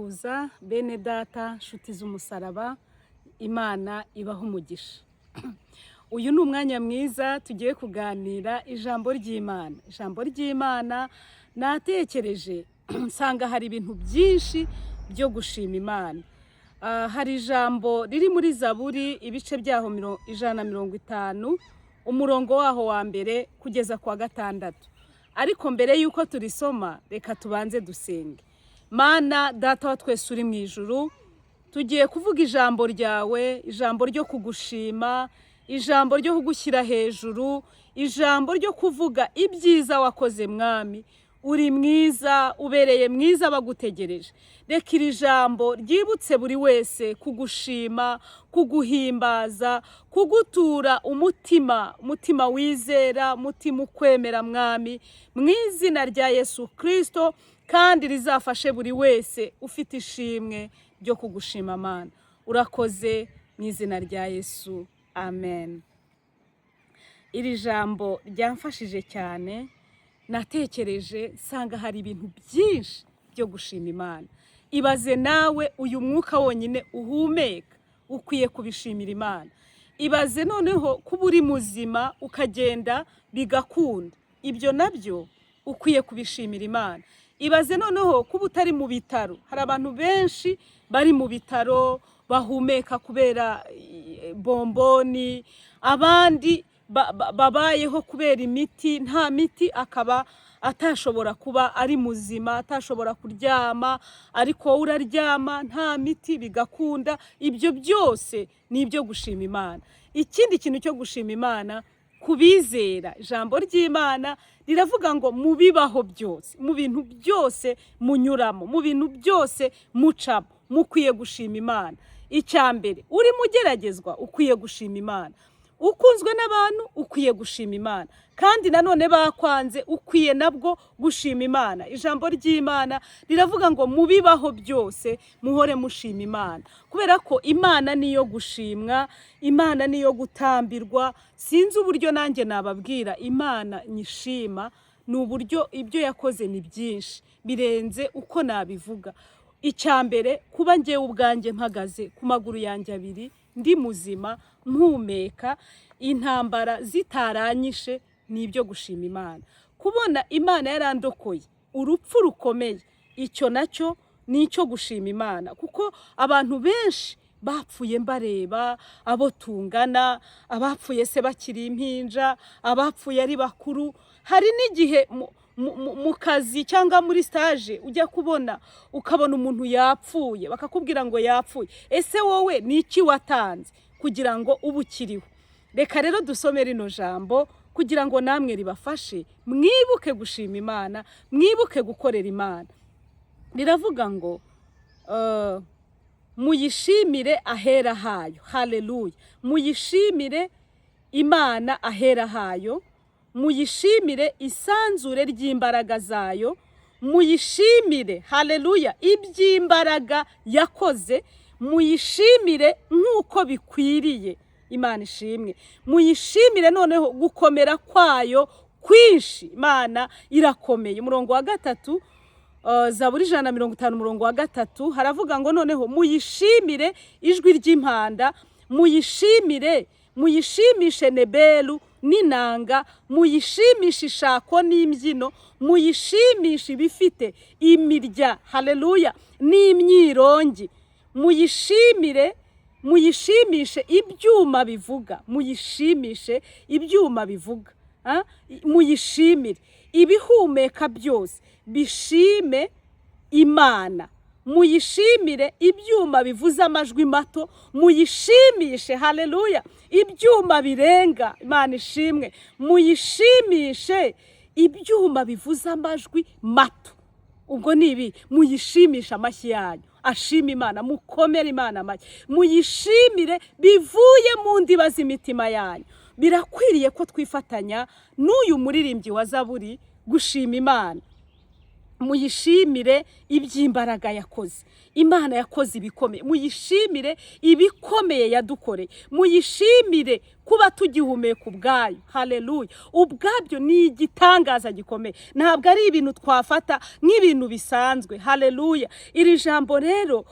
Kuza bene data, nshuti z'umusaraba, Imana ibaha umugisha. Uyu ni umwanya mwiza tugiye kuganira ijambo ry'Imana. Ijambo ry'Imana, natekereje nsanga hari ibintu byinshi byo gushima Imana. Hari ijambo riri muri Zaburi, ibice byaho 150, umurongo waho wa mbere kugeza ku wa gatandatu. Ariko mbere y'uko turisoma, reka tubanze dusenge. Mana Data wa twese uri mu ijuru, tugiye kuvuga ijambo ryawe, ijambo ryo kugushima, ijambo ryo kugushyira hejuru, ijambo ryo kuvuga ibyiza wakoze. Mwami, uri mwiza, ubereye mwiza bagutegereje. Reka iri jambo ryibutse buri wese kugushima, kuguhimbaza, kugutura umutima, umutima wizera, umutima ukwemera. Mwami, mu izina rya Yesu Kirisito, kandi rizafashe buri wese ufite ishimwe ryo kugushima. Mana, urakoze, mu izina rya Yesu, amen. Iri jambo ryamfashije cyane. Natekereje nsanga hari ibintu byinshi byo gushima Imana. Ibaze nawe, uyu mwuka wonyine uhumeka ukwiye kubishimira Imana. Ibaze noneho kuba uri muzima, ukagenda bigakunda, ibyo nabyo ukwiye kubishimira Imana. Ibaze noneho kuba utari mu bitaro. Hari abantu benshi bari mu bitaro bahumeka kubera bomboni, abandi babayeho kubera imiti. Nta miti akaba atashobora kuba ari muzima, atashobora kuryama, ariko wowe uraryama nta miti bigakunda. Ibyo byose ni ibyo gushima Imana. Ikindi kintu cyo gushima Imana, kubizera, ijambo ry'Imana riravuga ngo mu bibaho byose, mu bintu byose munyuramo, mu bintu byose mucamo, mukwiye gushima Imana. Icya mbere, urimo ugeragezwa, ukwiye gushima Imana. Ukunzwe n'abantu, ukwiye gushima Imana. Kandi nanone bakwanze, ukwiye nabwo gushima Imana. Ijambo ry'Imana riravuga ngo mu bibaho byose muhore mushima Imana, kubera ko Imana niyo gushimwa, Imana niyo gutambirwa. Sinzi uburyo nanjye nababwira Imana nyishima, ni uburyo ibyo yakoze ni byinshi, birenze uko nabivuga. Icya mbere, kuba ngewe ubwanjye mpagaze ku maguru yanjye abiri, ndi muzima, mpumeka, intambara zitaranyishe, ni ibyo gushima Imana. Kubona Imana yarandokoye urupfu rukomeye, icyo nacyo ni icyo gushima Imana, kuko abantu benshi bapfuye mbareba, abo tungana, abapfuye se bakiri impinja, abapfuye ari bakuru. Hari n'igihe mu kazi cyangwa muri stage ujya kubona ukabona umuntu yapfuye, bakakubwira ngo yapfuye. Ese wowe ni iki watanze kugira ngo ube ukiriho? Reka rero dusome rino jambo kugira ngo namwe ribafashe, mwibuke gushima Imana, mwibuke gukorera Imana. Riravuga ngo muyishimire ahera hayo. Haleluya! Muyishimire Imana ahera hayo, muyishimire isanzure ry'imbaraga zayo, muyishimire, haleluya, iby'imbaraga yakoze, muyishimire nk'uko bikwiriye. Imana ishimwe. Muyishimire noneho gukomera kwayo kwinshi. Imana irakomeye. Umurongo wa gatatu, Zaburi 150, umurongo wa gatatu, haravuga ngo noneho muyishimire ijwi ry'impanda, muyishimire, muyishimishe nebelu n'inanga, muyishimishe ishako n'imbyino, muyishimishe ibifite imirya, haleluya, n'imyirongi, muyishimire, muyishimishe ibyuma bivuga, muyishimishe ibyuma bivuga, muyishimire ibihumeka byose bishime Imana, muyishimire ibyuma bivuze amajwi mato, muyishimishe, haleluya, ibyuma birenga. Imana ishimwe. Muyishimishe ibyuma bivuze amajwi mato. Ubwo ni ibi: muyishimishe amashyi yanyu, ashima Imana, mukomere Imana amashyi, muyishimire bivuye mu ndiba z'imitima yanyu. Birakwiriye ko twifatanya n'uyu muririmbyi wa Zaburi gushima Imana. Muyishimire iby'imbaraga yakoze. Imana yakoze ibikomeye. Muyishimire ibikomeye yadukoreye. Muyishimire kuba tugihumeka ubwayo. Haleluya! Ubwabyo ni igitangaza gikomeye, ntabwo ari ibintu twafata nk'ibintu bisanzwe. Haleluya! Iri jambo rero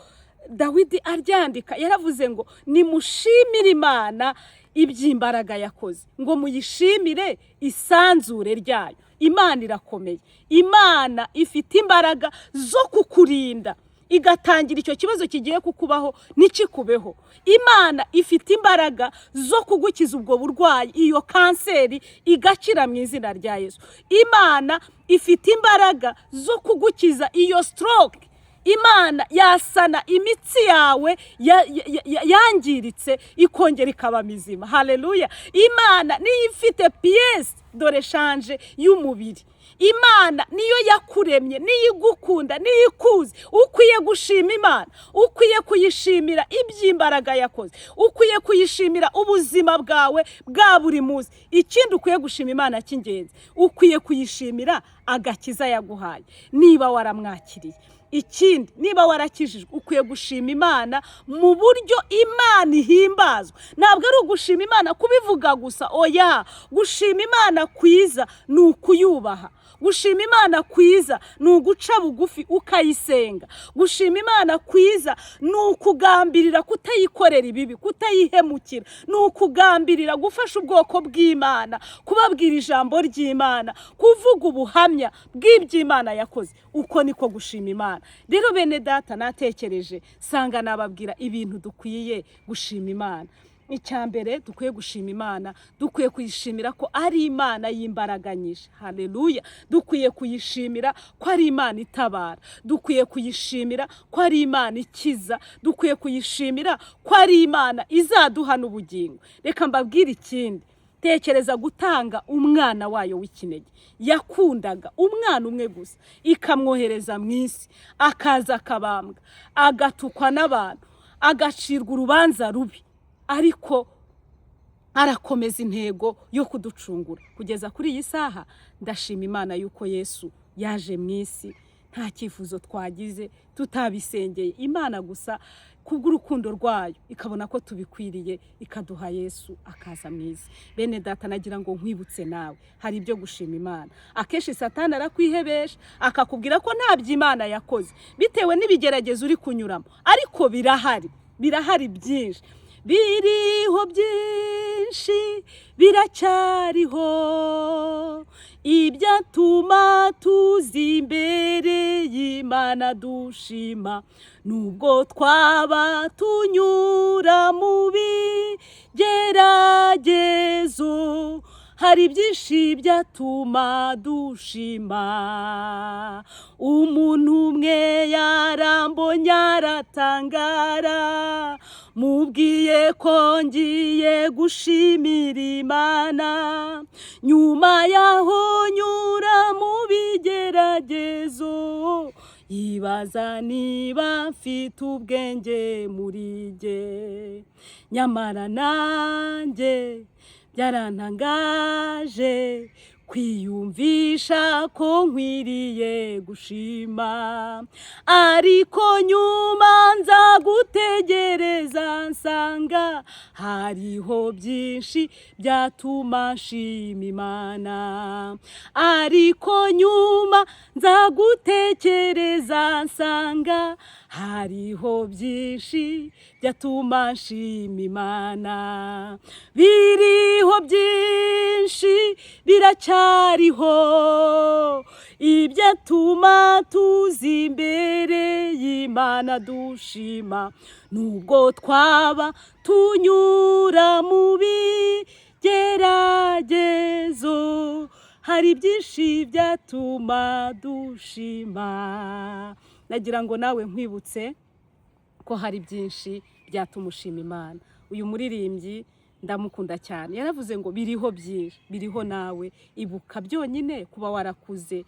Dawidi aryandika yaravuze ngo nimushimire Imana iby'imbaraga yakoze, ngo muyishimire isanzure ryayo. Imana irakomeye. Imana ifite imbaraga zo kukurinda, igatangira icyo kibazo kigiye kukubaho ntikikubeho. Imana ifite imbaraga zo kugukiza ubwo burwayi, iyo kanseri igakira mu izina rya Yesu. Imana ifite imbaraga zo kugukiza iyo stroke. Imana yasana imitsi yawe yangiritse, ikongera ikaba mizima. Haleluya! Imana niyo ifite pièces de rechange y'umubiri. Imana niyo yakuremye, niyo igukunda, niyo ikuzi. Ukwiye gushima Imana, ukwiye kuyishimira iby'imbaraga yakoze, ukwiye kuyishimira ubuzima bwawe bwa buri munsi. Ikindi ukwiye gushima Imana cy'ingenzi, ukwiye kuyishimira agakiza yaguhaye niba waramwakiriye. Ikindi, niba warakijijwe, ukwiye gushima Imana mu buryo Imana ihimbazwa. Ntabwo ari ugushima Imana kubivuga gusa, oya. Gushima Imana kwiza ni ukuyubaha. Gushima Imana kwiza ni uguca bugufi ukayisenga. Gushima Imana kwiza ni ukugambirira kutayikorera ibibi, kutayihemukira, ni ukugambirira gufasha ubwoko bw'Imana, kubabwira ijambo ry'Imana, kuvuga ubuhamya bw'iby'Imana yakoze. Uko niko gushima Imana. Rero bene data, natekereje sanga nababwira ibintu dukwiye gushima Imana. Icya mbere dukwiye gushima Imana, dukwiye kuyishimira ko ari Imana y'imbaraga nyinshi. Haleluya! Dukwiye kuyishimira ko ari Imana itabara. Dukwiye kuyishimira ko ari Imana ikiza. Dukwiye kuyishimira ko ari Imana izaduha n'ubugingo. Reka mbabwire ikindi. Tekereza gutanga umwana wayo w'ikinege yakundaga, umwana umwe gusa, ikamwohereza mu isi, akaza akabambwa, agatukwa n'abantu, agacirwa urubanza rubi, ariko arakomeza intego yo kuducungura kugeza kuri iyi saha. Ndashima Imana yuko Yesu yaje mu isi nta cyifuzo twagize, tutabisengeye. Imana gusa kubw'urukundo rwayo ikabona ko tubikwiriye, ikaduha Yesu akaza mu isi. Bene data, nagira ngo nkwibutse nawe hari ibyo gushima Imana. Akenshi Satani arakwihebesha, akakubwira ko nta Imana yakoze bitewe n'ibigeragezo uri kunyuramo, ariko birahari, birahari byinshi, biriho byinshi, biracyariho ibyatuma tuzi imbere y'Imana dushima, nubwo twaba tunyura mu bigeragezo. Hari byinshi byatuma dushima. Umuntu umwe yarambonye aratangara, mubwiye ko ngiye gushimira Imana nyuma yaho nyura mu bigeragezo, yibaza niba mfite ubwenge muri jye. Nyamara nanjye byarantangaje kwiyumvisha ko nkwiriye gushima, ariko nyuma nza gutegereza nsanga hariho byinshi byatuma nshima Imana. Ariko nyuma nza gutekereza nsanga hariho byinshi byatuma nshima Imana. Biriho byinshi, biracyariho ibyatuma tuzi imbere y'Imana dushima, nubwo twaba tunyura mu bigeragezo. Hari byinshi byatuma dushima. Nagira ngo nawe nkwibutse ko hari byinshi byatuma ushima Imana. Uyu muririmbyi ndamukunda cyane, yaravuze ngo biriho byinshi, biriho. Nawe ibuka byonyine kuba warakuze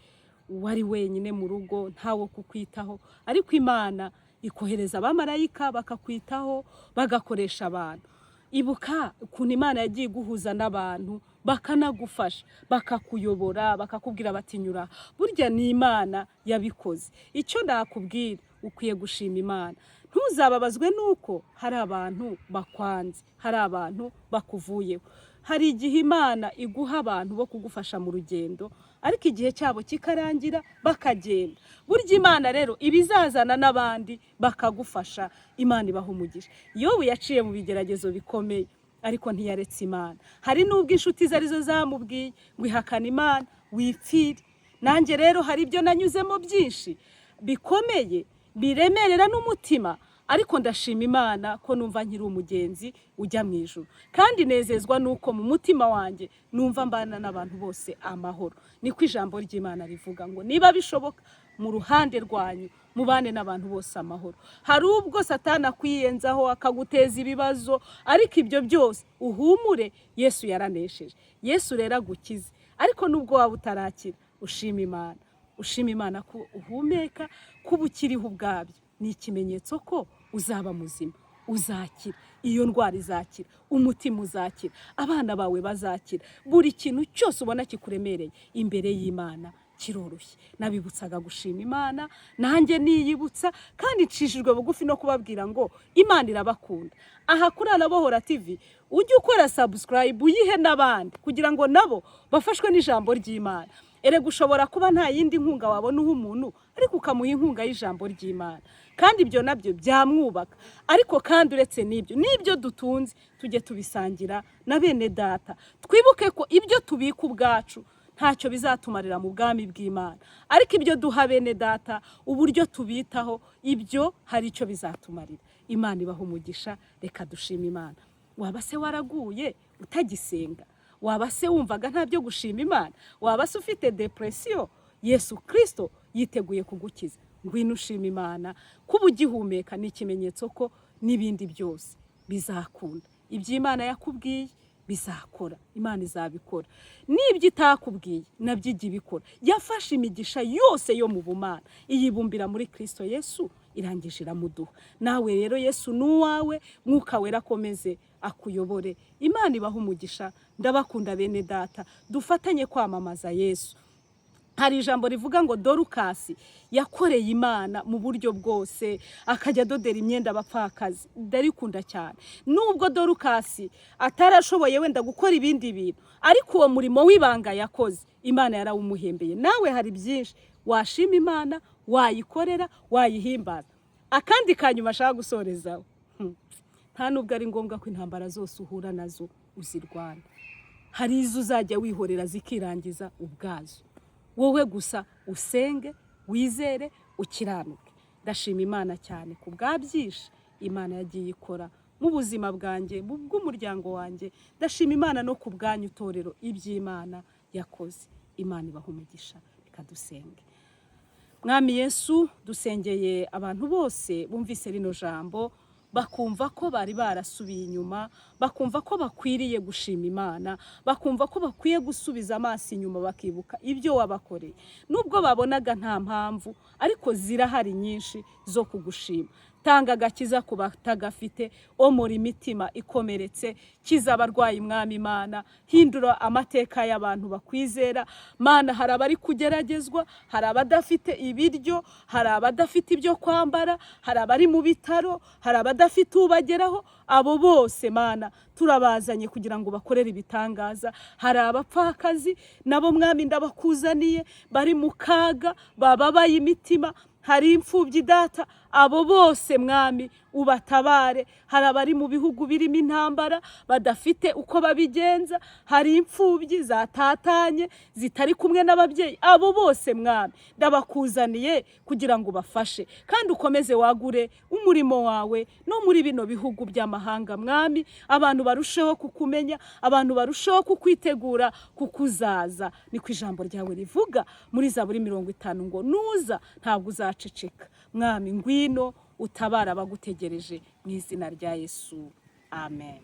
wari wenyine mu rugo, ntawo kukwitaho, ariko Imana ikohereza abamarayika bakakwitaho, bagakoresha abantu. Ibuka ukuntu Imana yagiye iguhuza n'abantu. Bakanagufasha, bakakuyobora, bakakubwira bati: "Nyura." Burya ni Imana yabikoze. Icyo nakubwira, ukwiye gushima Imana. Ntuzababazwe n'uko hari abantu bakwanze, hari abantu bakuvuyeho. Hari igihe Imana iguha abantu bo kugufasha mu rugendo, ariko igihe cyabo kikarangira bakagenda. Burya Imana rero ibizazana n'abandi bakagufasha. Imana ibaha umugisha. Yobu yaciye mu bigeragezo bikomeye, ariko ntiyaretse Imana. Hari n'ubwo inshuti ze arizo zamubwiye ngo: "Ihakane Imana wipfire." Nanjye rero hari ibyo nanyuzemo byinshi bikomeye, biremerera n'umutima, ariko ndashima Imana ko numva nkiri umugenzi ujya mu ijuru, kandi nezezwa n'uko mu mutima wanjye numva mbana n'abantu bose amahoro. Niko ijambo ry'Imana rivuga ngo: "Niba bishoboka mu ruhande rwanyu, mubane n'abantu bose amahoro." Hari ubwo Satani akwiyenzaho akaguteza ibibazo, ariko ibyo byose uhumure, Yesu yaranesheje. Yesu rero agukize. Ariko nubwo waba utarakira, ushima Imana, ushima Imana ko uhumeka. Kuba ukiriho ubwabyo ni ikimenyetso ko uzaba muzima, uzakira iyo ndwara, izakira umutima, uzakira, abana bawe bazakira. Buri kintu cyose ubona kikuremereye, imbere y'Imana kiroroshye. Nabibutsaga gushima Imana, nanjye niyibutsa, kandi ncishijwe bugufi no kubabwira ngo Imana irabakunda. Aha kuri Arabohora TV, ujye ukora subscribe, uyihe n'abandi kugira ngo nabo bafashwe n'ijambo ry'Imana. Erega ushobora kuba nta yindi nkunga wabona uha umuntu, ariko ukamuha inkunga y'ijambo ry'Imana, kandi ibyo nabyo byamwubaka. Ariko kandi uretse n'ibyo, n'ibyo dutunze tujye tubisangira na bene data. Twibuke ko ibyo tubika ubwacu ntacyo bizatumarira mu bwami bw'Imana, ariko ibyo duha bene data, uburyo tubitaho, ibyo hari icyo bizatumarira. Imana ibaha umugisha. Reka dushime Imana. Waba se waraguye utagisenga? Waba se wumvaga nta byo gushima Imana? Waba se ufite depression? Yesu Kirisito yiteguye kugukiza. Ngwino ushima Imana. Kuba ugihumeka ni ikimenyetso ko n'ibindi byose bizakunda. Ibyo Imana yakubwiye bizakora, Imana izabikora. N'ibyo itakubwiye nabyo ijya ibikora. Yafashe imigisha yose yo mu bumana iyibumbira muri Kirisito Yesu, irangije iramuduha. Nawe rero Yesu ni uwawe. Mwuka Wera akomeze akuyobore. Imana ibaha umugisha. Ndabakunda bene data. Dufatanye kwamamaza Yesu. Hari ijambo rivuga ngo Dorukasi yakoreye Imana mu buryo bwose, akajya adodera imyenda abapfakazi. Ndarikunda cyane. Nubwo Dorukasi atarashoboye wenda gukora ibindi bintu, ariko uwo murimo w'ibanga yakoze, Imana yarawumuhembeye. Nawe hari byinshi washima Imana, wayikorera, wayihimbaza. Akandi kanyuma ashaka gusorezaho, nta nubwo ari ngombwa ko intambara zose uhura nazo uzirwana. Hari izo uzajya wihorera zikirangiza ubwazo. Wowe gusa usenge, wizere, ukiranuke. Ndashima Imana cyane ku bwa byinshi Imana yagiye ikora mu buzima bwanjye, mu bw'umuryango wanjye. Ndashima Imana no ku bwanyu, itorero, iby'Imana yakoze. Imana ibaha umugisha. Reka dusenge. Mwami Yesu, dusengeye abantu bose bumvise rino jambo, bakumva ko bari barasubiye inyuma, bakumva ko bakwiriye gushima Imana, bakumva ko bakwiye gusubiza amaso inyuma bakibuka ibyo wabakoreye. Nubwo babonaga nta mpamvu, ariko zirahari nyinshi zo kugushima. Tanga agakiza ku batagafite, omora imitima ikomeretse, kiza abarwayi. Mwami Imana, hindura amateka y'abantu bakwizera. Mana, hari abari kugeragezwa, hari abadafite ibiryo, hari abadafite ibyo kwambara, hari abari mu bitaro, hari abadafite ubageraho. Abo bose Mana turabazanye kugira ngo bakorere ibitangaza. Hari abapfakazi nabo, Mwami, ndabakuzaniye, bari mu kaga, bababaye imitima. Hari imfubyi, Data. Abo bose, Mwami, ubatabare. Hari abari mu bihugu birimo intambara badafite uko babigenza, hari imfubyi zatatanye zitari kumwe n'ababyeyi. Abo bose, Mwami, ndabakuzaniye kugira ngo ubafashe, kandi ukomeze wagure umurimo wawe no muri bino bihugu by'amahanga. Mwami, abantu barusheho kukumenya, abantu barusheho kukwitegura kukuzaza. Niko ijambo ryawe rivuga muri Zaburi 50 ngo: "Nuza ntabwo uzaceceka." Mwami, ngwino utabara abagutegereje, mu izina rya Yesu, amen.